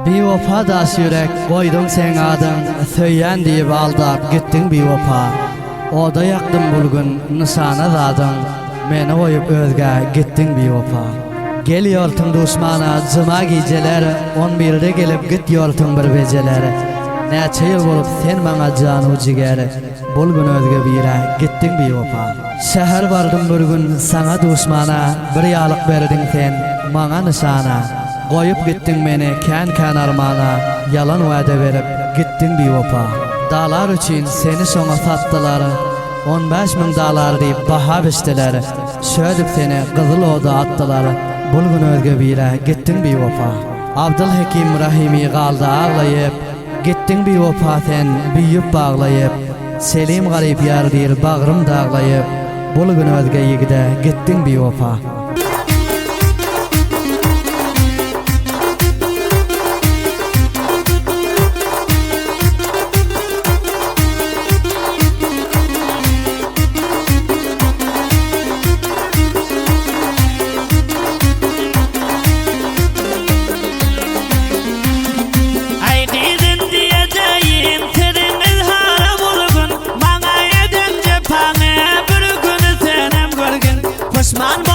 Biwepa daş ýürek goýduň seň adyň Söýýän diýip aldap gitdiň biwepa Oda ýakdym bul gün nyşana zadyň Meni goýup özgä gitdiň biwepa Gel ýortuň duşmana juma gijeler On birde gelip git ýortuň bir bejeler Näçe ýyl bolup sen maňa janu jiger Bul gün özge birä gitdiň biwepa Şäher bardym bir gün saňa duşmana Bir ýalyk berdiň sen maňa nyşana Goýup gitdiň meni kän-kän armana, Ýalan wada berip, gitdiň biwepa. Dalar üçin seni şoňa satdylar, On 5000 dalar diýip baha biçdiler, Şödüp seni gyzyl oda atdylar, Bul gün özge birä gitdiň biwepa. Abdylhekim Rahymy galdy aglaýyp, Gitdiň biwepa sen büýüp baglaýyp, Selim garyp ýar diýr bagrym daglaýyp, Bul gün özge ýigide gitdiň biwepa. Aý gyzym diýejeýin siriňiz haram bolgun Maňa eden jepaňy bir gün senem görgün Puşman.